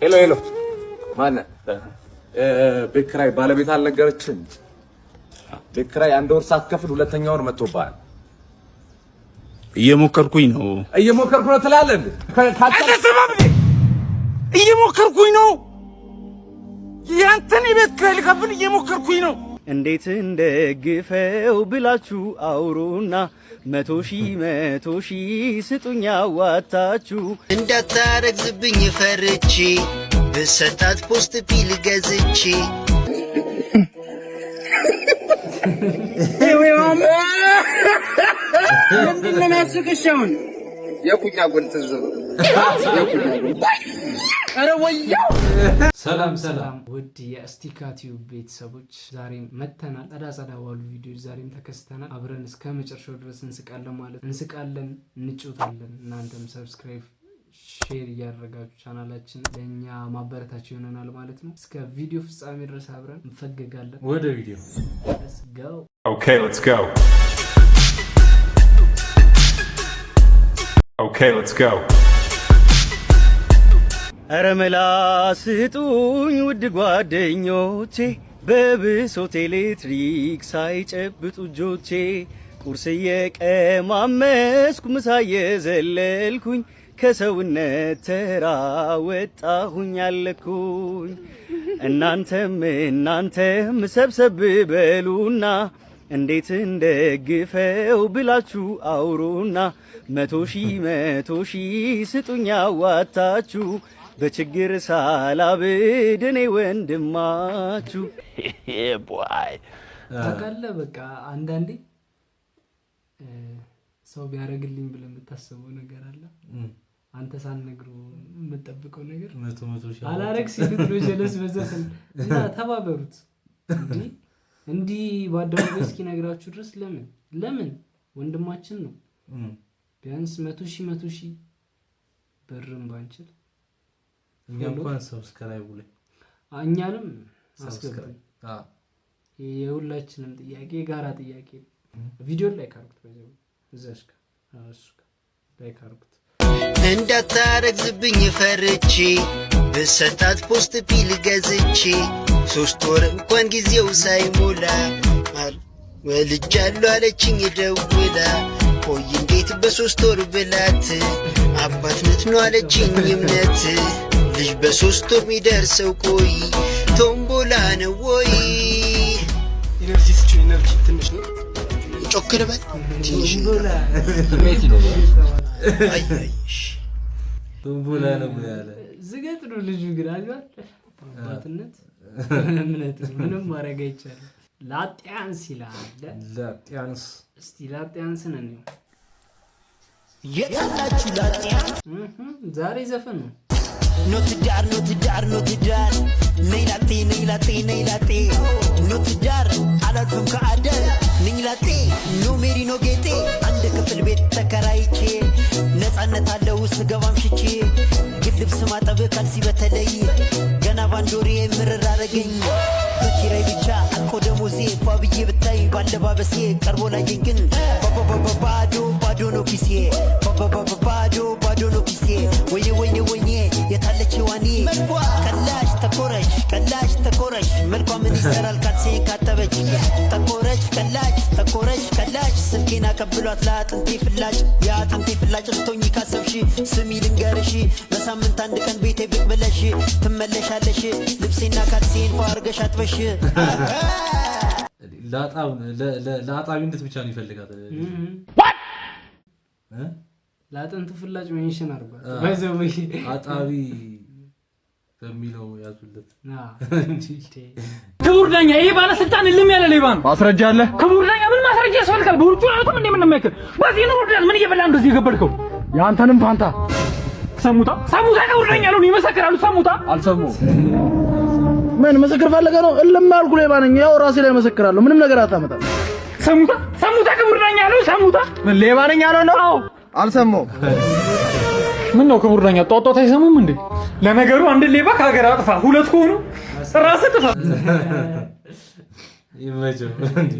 Hello hello፣ ማነህ? ቤት ኪራይ ባለቤት አልነገረችም? ቤት ኪራይ አንድ ወር ሳትከፍል ሁለተኛ ወር መጥቶብሃል። እየሞከርኩኝ ነው። እየሞከርኩ ነው ትላለህ እንዴ? አልተሰማም እንዴ? እየሞከርኩኝ ነው። ያንተን የቤት ኪራይ ልከፍል እየሞከርኩኝ ነው። እንዴት እንደግፈው ብላችሁ አውሩና 100,000 100,000 ስጡኝ አዋታችሁ። እንዳታረግዝብኝ ፈርቼ ብሰጣት post pill ገዝቼ። ምንድን ነው የሚያስቅሽ አሁን? የኩኛ ጎን ትዝ ነው። ኧረ ወያው። ሰላም ሰላም ውድ የእስቲካ ቲዩብ ቤተሰቦች፣ ዛሬም መተናል። ጸዳ ጸዳ ባሉ ቪዲዮዎች ዛሬም ተከስተናል። አብረን እስከ መጨረሻው ድረስ እንስቃለን ማለት እንስቃለን፣ እንጫወታለን። እናንተም subscribe፣ share እያደረጋችሁ ቻናላችን ለእኛ ማበረታቸው ይሆነናል ማለት ነው። እስከ ቪዲዮ ፍጻሜ ድረስ አብረን እንፈገጋለን። ወደ ቪዲዮ። Let's go. Okay, let's go. Okay, let's go. ኧረ መላ ስጡኝ ውድ ጓደኞቼ፣ በብሶት ኤሌክትሪክ ሳይጨብጡ እጆቼ፣ ቁርስ እየቀማመስኩ ምሳ እየዘለልኩኝ ከሰውነት ተራ ወጣሁኝ አለኩኝ። እናንተም እናንተም ሰብሰብ በሉና እንዴት እንደግፈው ብላችሁ አውሩና 100,000 100,000 ስጡኝ አዋታችሁ፣ በችግር ሳላብድ እኔ ወንድማችሁ። ታውቃለህ፣ በቃ አንዳንዴ ሰው ቢያደርግልኝ ብለህ የምታስበው ነገር አለ። አንተ ሳትነግረው የምትጠብቀው ነገር መቶ መቶ ሺህ አላረግ ሲሉት ነው ጀለስ በዘፈን እና ተባበሩት። እንዲህ እንዲህ በአደባባይ እስኪነግራችሁ ድረስ ለምን ለምን ወንድማችን ነው። ቢያንስ 100,000 100,000 ብርም ባንችል እኛ እንኳን subscribe ኡ ላይ እኛንም አስገቡ። Subscribe። የሁላችንም ጥያቄ የጋራ ጥያቄ ነው። ቪዲዮ like አድርጉት። በዚያው እዛሽ ጋር፣ አዎ፣ እሱ ጋር like አድርጉት። እንዳታረግዝብኝ ፈርቼ ብሰጣት post pill ገዝቼ 3 ወር እንኳን ጊዜው ሳይሞላ ወልጃለሁ አለችኝ ደውላ። ቆይ እንዴት በ3 ወር ብላት አባትነት ነው አለችኝ እምነት። ልጅ በ3 ወር ሚደርሰው ቆይ ቶምቦላ ነው ወይ? Energy ስጪው፣ energy ትንሽ ነው። ጮክ ልበል ትንሽ። አይ አይ እሺ። ቶምቦላ ነው ያለ። ዝገጥ ነው ልጁ ግን አይደል? አባትነት እምነት ነው። ምንም ማድረግ አይቻልም። ላጤያንስ ይላል። ላጤያንስ። እስቲ ላጤያንስን እንየው። የታላችሁ ላጤያንስ? ዛሬ ዘፈን ነው። No ትዳር፣ no ትዳር፣ no ትዳር፣ ነይ ላጤ፣ ነይ ላጤ፣ ነይ ላጤ። No ትዳር አላልፍም ከአደር፣ ነኝ ላጤ፣ no marry፣ no ጌጤ። አንድ ክፍል ቤት ተከራይቼ ነፃነት አለው ስገባም ሽቼ፣ ግን ልብስ ማጠብ ካልሲ በተለይ ገና ባንድ ወሬ ምርር አረገኝ። በኪራይ ብቻ አልቆ ደሞዜ ፏ ብዬ ብታይ ባለባበሴ ቀርቦ ላየኝ ግን ባዶ ባዶ ነው ኪሴ፣ ባዶ ባዶ ነው ኪሴ። ወይኔ ወይኔ ወይኔ የታለች ዋኔ? ቀላሽ ተኮረች፣ ቀላሽ ተኮረች፣ መልኳ ምን ይሰራል ካልሴን ካጠበች። ጠቆረች ቀላች፣ ጠቆረች ቀላች፣ ስልኬን አቀብሏት ለአጥንቴ ፍላጭ። የአጥንቴ ፍላጭ ልቶኝ ካሰብሽ ስሚ ልንገርሽ፣ በሳምንት አንድ ቀን ቤቴ ብቅ ብለሽ ትመለሻለሽ ልብሴና ካልሴን ፏ አድርገሽ አጥበሽ። ለአጣቢነት ብቻ ነው ይፈልጋል እ? ለአጥንቱ ፍላጭ mention አድርጓል። By the way. አጣቢ በሚለው ያዙለት እንጂ። ክቡር ዳኛ፣ ይሄ ባለስልጣን እልም ያለ ሌባ ነው። ማስረጃ አለ? ክቡር ዳኛ፣ ምን ማስረጃ ያስፈልጋል? በውርጩ አያውቅም እንዴ? ምን የሚያክል በዚህ ኑሮ ውድነት ምን እየበላ እንደዚህ የገበልከው? የአንተንም ፋንታ። ሰሙታ ሰሙታ፣ ክቡር ዳኛ ያለውን ይመሰክራሉ። ሰሙታ። አልሰሙም። ምን ምስክር ፈልገህ ነው? እልም ያልኩ ሌባ ነኝ። ያው ራሴ ላይ መሰክራለሁ። ምንም ነገር አታመጣም። ሰሙታ ሰሙታ፣ ክቡር ዳኛ ያለው ሰሙታ። ምን ሌባ ነኝ ያለው ነው? አዎ። አልሰማሁም። ምን ነው ክቡር ዳኛ ጧጧት አይሰሙም እንዴ? ለነገሩ አንድ ሌባ ከሀገር አጥፋ፣ ሁለት ከሆኑ ራስህ ጥፋ። ይመቸው እንዲ።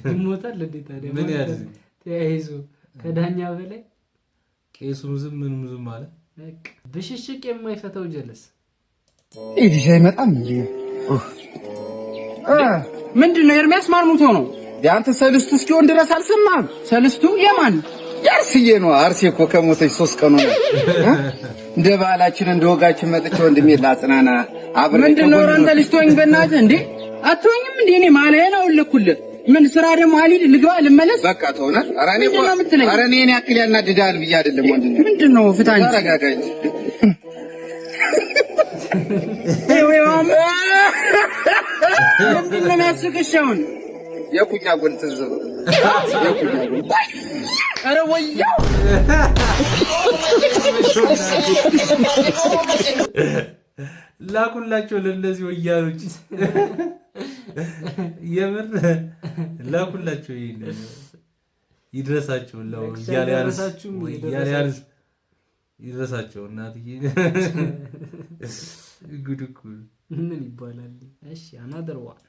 ይሞታል እንዴ ታዲያ? ምን ያድርግ? ተያይዞ ከዳኛ በላይ። ቄሱም ዝም ምንም ዝም አለ። በቃ ብሽሽቅ የማይፈታው ጀለስ። ይህ አይመጣም እንጂ ምንድን ነው ኤርሚያስ? ማን ሙቶ ነው? የአንተ ሰልስቱ እስኪሆን ድረስ አልሰማህም? ሰልስቱ የማን? የአርስዬ ነው። አርሴ እኮ ከሞተች 3 ቀኑ ነው። እንደ ባህላችን እንደ ወጋችን መጥቼ ወንድሜ ላጽናና አብሬ ምንድን ነው አንተ ልጅ ትሆኝ በእናትህ እንዴ? አትሆኝም እንዴ? እኔ ማለዬን አወለኩልህ። ምን ስራ ደግሞ አልሂድ ልግባ ልመለስ? በቃ ተውና። ኧረ እኔ ምንድን ነው የምትለኝ? ኧረ እኔን ያክል ያናድድሃል ብዬ አይደለም ወንድሜ። ምንድን ነው ፍታ እንጂ። ተረጋጋ እንጂ። ምንድን ነው የሚያስቅሽ አሁን? የኩኛ ጎን ትዝ ብሎ የኩኛ ጎን። ኧረ ወያው። ላኩላቸው ለእነዚህ ወያኖች፣ የምር ላኩላቸው። ይሄን ይድረሳቸው፣ ለወያኔ ያንስ ይድረሳቸው። እናትዬ ጉድ እኮ። ምን ይባላል? እሺ another one።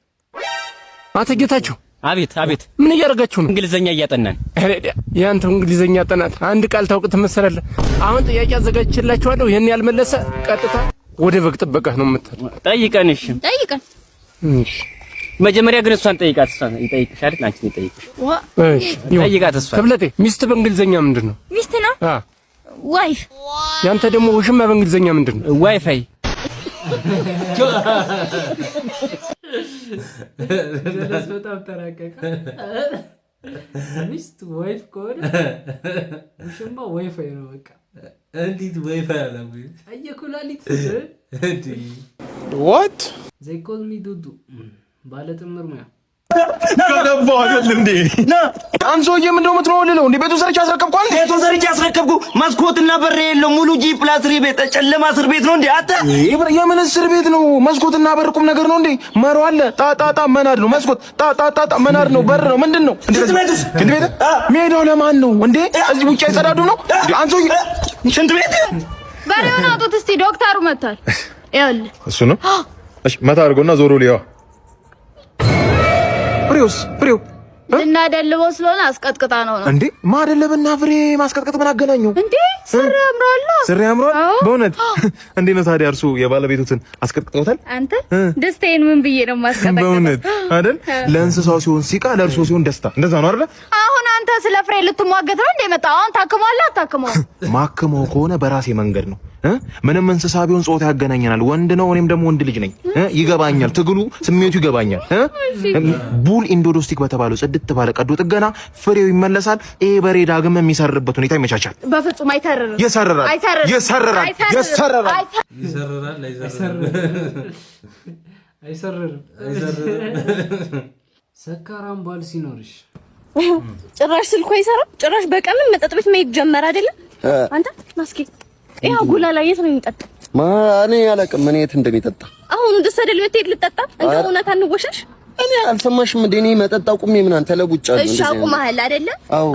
አቶ ጌታቸው። አቤት አቤት። ምን እያደረጋችሁ ነው? እንግሊዘኛ እያጠናን። ያንተ እንግሊዘኛ ጥናት አንድ ቃል ታውቅ ትመሰላለህ። አሁን ጥያቄ አዘጋጅቼላችኋለሁ። ይሄን ያልመለሰ ቀጥታ ወደ በግ ጥበቃ ነው የምትል። ጠይቀን። እሺ። ጠይቀን። እሺ። መጀመሪያ ግን እሷን ጠይቃት። እሷን ይጠይቅሽ አይደል? አንቺን ይጠይቅሽ። እሺ። ጠይቃት እሷን። ተብለጤ፣ ሚስት በእንግሊዘኛ ምንድን ነው? ሚስት ነው? አ። Wife። ያንተ ደግሞ ውሽማ በእንግሊዘኛ ምንድን ነው? ዋይፋይ። ጀለስ በጣም ተራቀቀ። ሚስት wife ከሆነ ውሽማ ዋይፋይ ነው በቃ። እንዴት ዋይፋይ አለ? አየኩላሊት። What? They call me ዱዱ ባለጥምር ሙያ። ገባሁ አይደል እንዴ? አንድ ሰውዬ ምንድን ነው የምትነውልለው? እንዴ ቤቱን ሰርቼ አስረከብኩ አይደል? ቤቱን ሰርቼ አስረከብኩ። መስኮትና በር የለው፣ ሙሉ G+3 ቤት፣ ጨለማ እስር ቤት ነው እንዴ አንተ? የምን እስር ቤት ነው? መስኮትና በር ቁም ነገር ነው እንዴ? መሮ አለ፣ ጣጣጣ መናድ ነው። መስኮት ጣጣጣ መናድ ነው። በር ነው። ምንድን ነው? ሽንት ቤት ሽንት ቤት ሜዳው ለማን ነው እንዴ? እዚህ ውጭ አይጸዳዱም ነው? አንድ ሰውዬ ሽንት ቤት በሬውን አውጡት እስቲ፣ ዶክተሩ መጥቷል። ይኸውልህ። እሱ ነው። እሺ መታ አድርጎና ዞሮ ሊያው ፍሬውስ ፍሬው? ልናደልበው ስለሆነ አስቀጥቅጣ ነው ነው። እንዴ ማደለብና ፍሬ ማስቀጥቀጥ ምን አገናኘው? እንዴ ስር ያምራል። ስር ያምራል። በእውነት እንዴት ነው ታዲያ? እርሱ የባለቤቱትን አስቀጥቅጠውታል? አንተ ደስታዬን ምን ብዬ ነው ማስቀጠቅጠው? በእውነት አይደል? ለእንስሳው ሲሆን ሲቃ፣ ለእርሱ ሲሆን ደስታ። እንደዛ ነው አይደል? አሁን አንተ ስለ ፍሬ ልትሟገት ነው እንዴ መጣው? አሁን ታክሟል አታክመው? ማክመው ከሆነ በራሴ መንገድ ነው። ምንም እንስሳ ቢሆን ጾታ ያገናኘናል። ወንድ ነው፣ እኔም ደግሞ ወንድ ልጅ ነኝ። ይገባኛል፣ ትግሉ ስሜቱ ይገባኛል። ቡል endodontic በተባለው ጽድት ባለ ቀዶ ጥገና ፍሬው ይመለሳል። ይሄ በሬ ዳግም የሚሰርበት ሁኔታ ይመቻቻል። በፍጹም አይተርርም። ይሰርራል፣ ይሰርራል፣ ይሰርራል፣ ይሰርራል። አይሰርርም። ሰካራም ባል ሲኖርሽ። ጭራሽ ስልኩ አይሰራም። ጭራሽ በቀንም መጠጥ ቤት መሄድ ጀመረ አይደለም? አንተ ናስኪ ይሄ ጉላላ የት ነው የሚጠጣ? እኔ አላውቅም፣ እኔ የት እንደሚጠጣ። አሁን ደስ አይደል የምትሄድ ልጠጣ? እንደ እውነት አንወሻሽ። እኔ አልሰማሽም እንዴ? እኔ መጠጥ አቁሜ ምናምን ተለውጫለሁ። እሺ አቁመሃል አይደለ?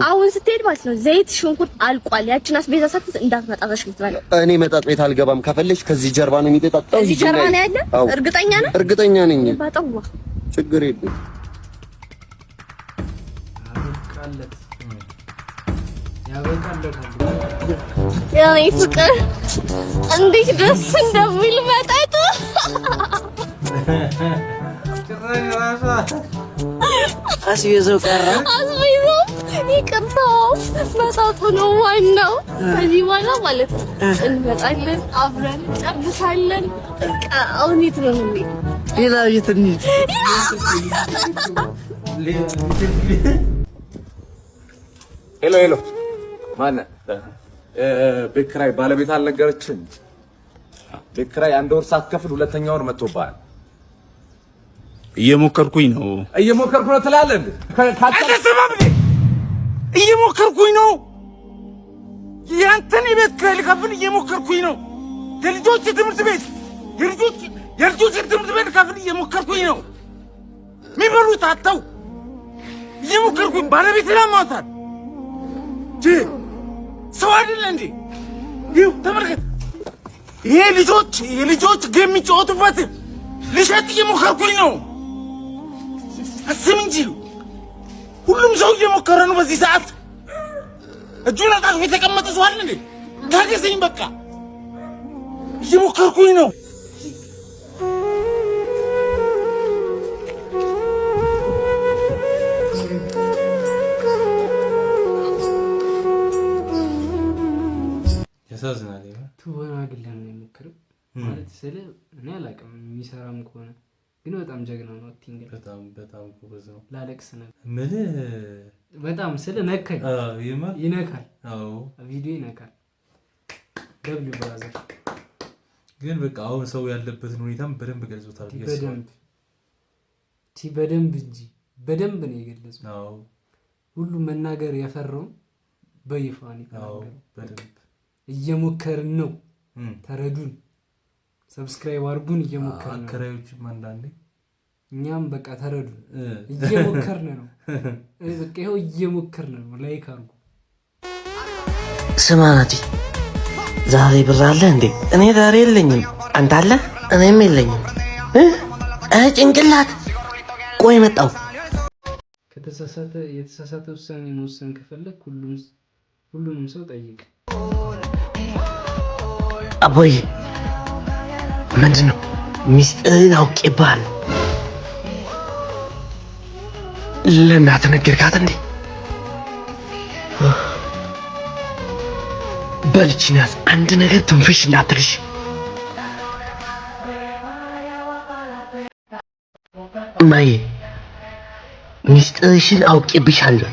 አሁን ስትሄድ ማለት ነው ዘይት፣ ሽንኩርት አልቋል። ያችን አስቤዛ ሳትይዝ እንዳትመጣ ልትበላ። እኔ መጠጥ ቤት አልገባም። ከፈለሽ ከዚህ ጀርባ ነው የሚጠጣው። እዚህ ጀርባ ነው ያለ? እርግጠኛ ነህ? እርግጠኛ ነኝ። ባጠዋ ችግር የለም። ያበቃለት ያበቃለታል። የኔ ፍቅር እንዴት ደስ እንደሚል መጠጡ። አስቤዛው ቀረ። አስቤዛው ይቅርታው መጠጡ ነው ዋናው። ከዚህ በኋላ ማለት ነው እንመጣለን፣ አብረን እንጨብሳለን። በቃ አሁን የት ነው የምንሄድ? ሌላ ቤት እንሂድ። Hello hello፣ ማነህ? ቤት ኪራይ ባለቤት አልነገረችም? ቤት ኪራይ አንድ ወር ሳትከፍል ሁለተኛ ወር መጥቶብሃል። እየሞከርኩኝ ነው። እየሞከርኩ ነው ትላለህ እንዴ? አልተሰማም እንዴ? እየሞከርኩኝ ነው። ያንተን የቤት ኪራይ ልከፍል እየሞከርኩኝ ነው። የልጆች ትምህርት ቤት የልጆች ትምህርት ቤት ልከፍል እየሞከርኩኝ ነው። የሚበሉት አጥተው እየሞከርኩኝ፣ ባለቤት ላማታል ሰው አይደለ እንዴ? ይኸው ተመልከት። ይሄ ልጆች የልጆች game የሚጫወቱበት ልሸጥ እየሞከርኩኝ ነው። አስብ እንጂ ሁሉም ሰው እየሞከረ ነው በዚህ ሰዓት። እጁን አጣጥፎ የተቀመጠ ሰው አለ እንዴ? ታገሰኝ በቃ፣ እየሞከርኩኝ ነው። ማለት ስለ እኔ አላውቅም የሚሰራም ከሆነ ግን በጣም ጀግና ነው። Acting ላይ በጣም በጣም ጎበዝ ነው። ላለቅስ ነበር። ምን በጣም ስለ ነካኝ። የምር ይነካል። ቪዲዮ ይነካል። W brother። ግን በቃ አሁን ሰው ያለበትን ሁኔታም በደንብ ገልጾታል ብዬ አስባለሁ። በደንብ በደንብ እንጂ በደንብ ነው የገለጸው። ሁሉም መናገር የፈራውን በይፋ ነው የተናገረው። በደንብ። እየሞከርን ነው፣ ተረዱን፣ subscribe አድርጉን። እየሞከርን ነው። አከራዮችም አንዳንዴ እኛም በቃ ተረዱን፣ እየሞከርን ነው። በቃ ይኸው እየሞከርን ነው። Like አድርጉ። ስማ ናቲ፣ ዛሬ ብር አለ እንዴ? እኔ ዛሬ የለኝም። አንተ አለ? እኔም የለኝም። እ? እ ጭንቅላት ቆይ መጣው። ከተሳሳተ የተሳሳተ ውሳኔ መወሰን ከፈለግ ሁሉንም ሰው ጠይቅ። አቦዬ፣ ምንድን ነው? ሚስጥርን አውቄብሃለሁ። ለእናትህ ነገርካት እንዴ? በልቺ ናት። አንድ ነገር ትንፍሽ እንዳትልሽ። እማዬ፣ ሚስጥርሽን አውቄብሻለሁ።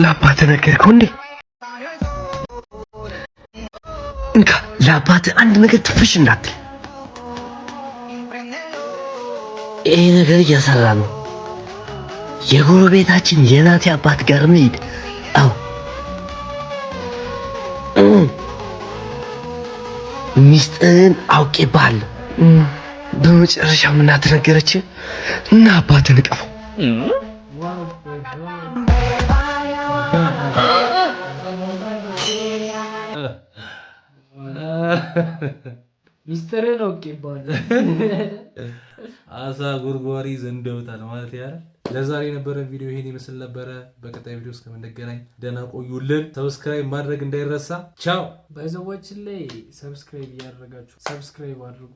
ለአባትህ ነገርከው እንዴ? እንካ፣ ለአባትህ አንድ ነገር ትንፍሽ እንዳትል። ይሄ ነገር እየሰራ ነው። የጎረቤታችን የናቲ አባት ጋር እንሂድ። አዎ፣ ሚስጥርን አውቄብሃለሁ። በመጨረሻም እናትህ ነገረችህ እና አባትህን እቀፈው። ሚስጥርን አውቄብሃለሁ። አሳ ጎርጓሪ ዘንደውታል ማለት ያህል። ለዛሬ የነበረን ቪዲዮ ይሄን ይመስል ነበረ። በቀጣይ ቪዲዮ እስከምንገናኝ ደህና ቆዩልን። Subscribe ማድረግ እንዳይረሳ። ቻው። በዘዋችን ላይ subscribe እያደረጋችሁ subscribe አድርጉ።